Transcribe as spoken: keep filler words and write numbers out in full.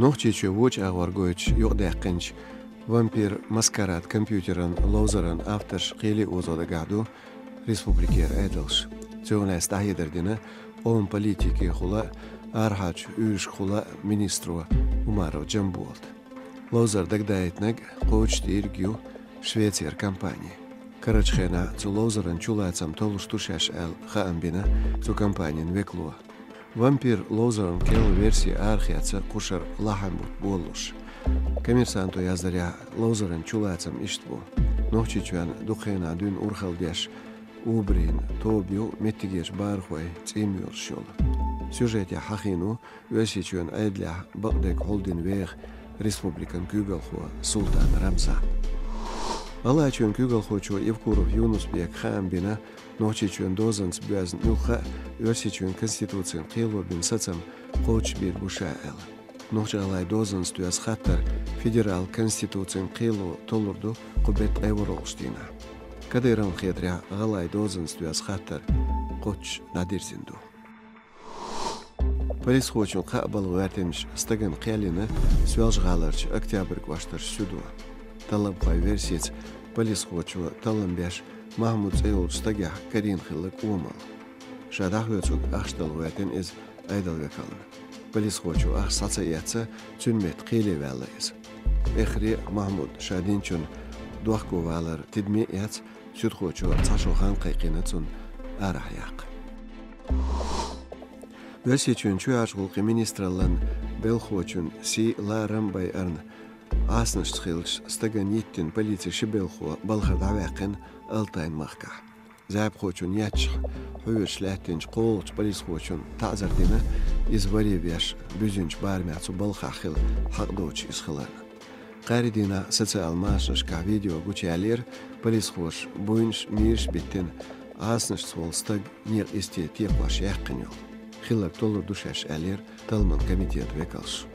Нохчийчоь вочу агӀор гойтуш юкъадаьккхинчу «Вампир Маскарад» компьютеран ловзаран авторш кхеле озо дагахь ду республикера Ӏедалш. Цунах лаьцна дӀахьедар дина къоман политикехула а, арахьарчу уьйрашкахула а министро Умаров Джамболата. Ловзар дагадаийтинарг кхочушдийриг ю Швецера компани. Карарчу хенахь цу ловзаран чулацам толлуш ду шаьш аьлла хаам бина цу компанин векало. «Вампир» ловзаран кхелан верси арахеца кху шарахь лахьан бутт болалуш. «Коммерсанто» яздарехь, ловзаран чулацам иштта бу. Нохчийчоьнна дукха хенахь дуьйна урхалла деш Uber-ийн тоба ю меттигерчу бахархойн цӀий йолуш йолу. Сюжетехь хьахийна ву Оьрсийчоьнан Ӏедалехь бакъдерг хьулдина веха республикан куьйгалхо Султан Рамзан. ГӀалгӀайчоьнан куьйгалхочо Евкуров Юнус-Бека хаам бина Нохчийчоьнан дозанца боьзна муьлхха а Оьрсийчоьнан Конституцин кхело бина сацам кхочушбийр бу ша аьлла. Нохч-гӀалгӀайн дозанца доьзна хаттар федералан Конституцин кхело толлур ду кху беттан ткъе ворхӀалгӀачу дийнахь. Кадыровна хетарехь, гӀалгӀайн дозанца доьзна хаттар кхоччуш дӀадирзина ду. Полисхочун кхаъ балха гӀоьртинчу стагана кхел йина Соьлжа-ГӀаларчу Октябрь кӀоштарчу суьдо. Талламхойн версица, полисхочо таллам беш Махьмуд цӀе йолчу стагехь карийна хилла кӀомал. Ша дӀахоьцург ахча дала гӀоьртина иза Ӏедалан векална. Полисхочо ахча схьа ца эцна, цуьнан метта кхеле ваьлла иза. Эххар а Махьмуд ша динчунна дохковалар тидаме а эцна, суьдхочо цхьа шо хан кхайкхина цунна арахь яккха. Оьрсийчоьнан чоьхьарчу гӀуллакхийн министраллан белхахочун сий ларам байарна, Ӏаснашца хиллачу стагана йиттина полицин ши белхахо балхара дӀаваьккхина Алтайн махкахь. Заьпахочун етташехь хьоьжуш лаьттинчу кхоалгӀачу полисхочунна таӀзар дина, иза варе веш, буьзинчу барамехь цу балхахь хила хьакъ доцуш иза хиларна. Кхаарин дийнахь социал машанашкахь видео гучуяьллера, полисхоша буйнаш, мийраш а биттина, Ӏаснашца волу стаг некъаисте текхош яьккхина йолу. Хилларг толлур ду шаьш, аьллера талламан комитетан векалша.